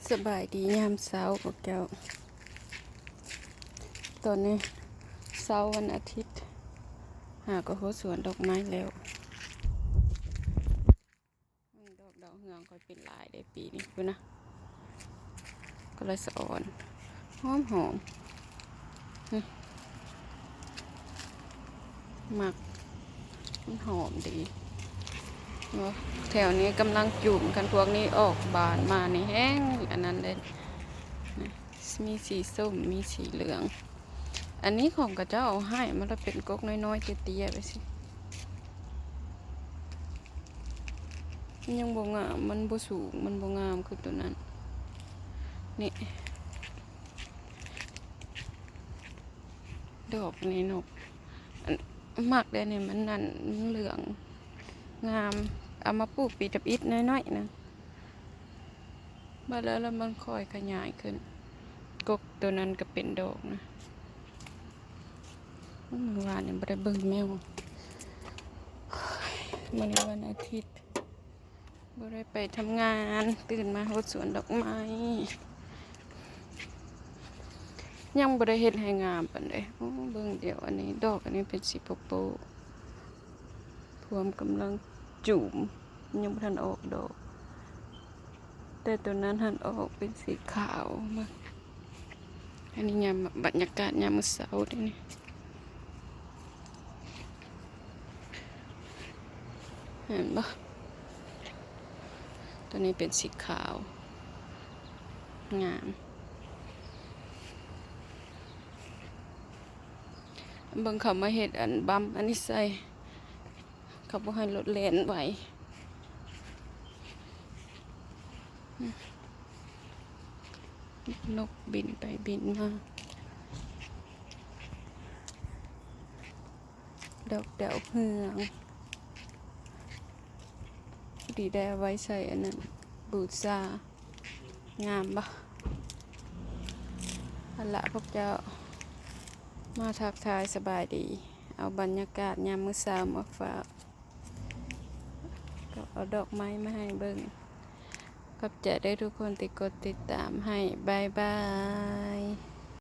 ສະບາຍດີຍາມເຊົ້າພວກເຈົ້າ. ຕອນນີ້ເຊົ້າວັນອາທິດ ຫາກໍຮອດສວນດອກໄມ້ແລ້ວ. ອືມ ດອກດາວເຮືອງຂ້ອຍເປັນຫຼາຍເດ້ປີນີ້ພຸ້ນນະ. ກໍລະສະອອນ ຫອມໆ ອືມ ມັກ ມັນຫອມດີເນາະ. ແຖວນີ້ກຳລັງຈູມ ຄັນພວກນີ້ອອກບານມານີ້ແຮງອັນນັ້ນເດ້ ມີສີສົ້ມ ມີສີເຫຼືອງ. ອັນນີ້ຂອງເຂົາເຈົ້າເອົາໃຫ້ ມັນລະເປັນກົກນ້ອຍໆ ເຕ້ຍໆ ໄປຊີ້ ມັນຍັງບໍ່ງາມ ມັນບໍ່ສູງ ມັນບໍ່ງາມຄືໂຕນັ້ນ. ນີ້ ດອກນີ້ເນາະ ອັນ ມັກເດ້ນີ້ ມັນນັ້ນ ມັນເຫຼືອງງາມ. ເອົາມາປູກປີທຳອິດໜ້ອຍໆ ນະ ບາດແລ້ວ ແລ້ວມັນຄ່ອຍຂະຫຍາຍຂຶ້ນ. ກົກໂຕນັ້ນກໍເປັນດອກນະ. ມື້ວານນີ້ບໍ່ໄດ້ເບິ່ງແມວ ມື້ນີ້ວັນອາທິດ ບໍ່ໄດ້ໄປທຳງານ ຕື່ນມາຮອດສວນດອກໄມ້ ຍັງບໍ່ໄດ້ເຮັດໃຫ້ງາມປານໃດ. ໂອ້ ເບິ່ງດຽວ ອັນນີ້ດອກ ອັນນີ້ເປັນສີໂປໂປ ພວມກຳລັງຈູມ ຍັງບໍ່ທັນອອກດອກ ແຕ່ໂຕນັ້ນຫັ້ນອອກເປັນສີຂາວ. ມາ ອັນນີ້ຍາມ ບັນຍາກາດຍາມມື້ເຊົ້າເດ້ນີ້ ເຫັນບໍ່? ໂຕນີ້ເປັນສີຂາວ ງາມ. ເບິ່ງເຂົາມາເຮັດອັນບຳອັນນີ້ໃສ່ ເຂົາບໍ່ໃຫ້ລົດແລ່ນໄວ. ນົກບິນໄປບິນມາ. ດອກດາວເຮືອງ ພໍດີໄດ້ເອົາໄວ້ໃສ່ອັນນັ້ນ ບູຊາ. ງາມບໍ່? ຫັ້ນລະ ພວກເຈົ້າມາທັກທາຍສະບາຍດີ ເອົາບັນຍາກາດຍາມມື້ເຊົ້າມາຝາກ ກໍເອົາດອກໄມ້ມາໃຫ້ເບິ່ງ. ຂອບໃຈເດີທຸກຄົນທີ່ກົດຕິດຕາມໃຫ້. ບາຍບາຍ.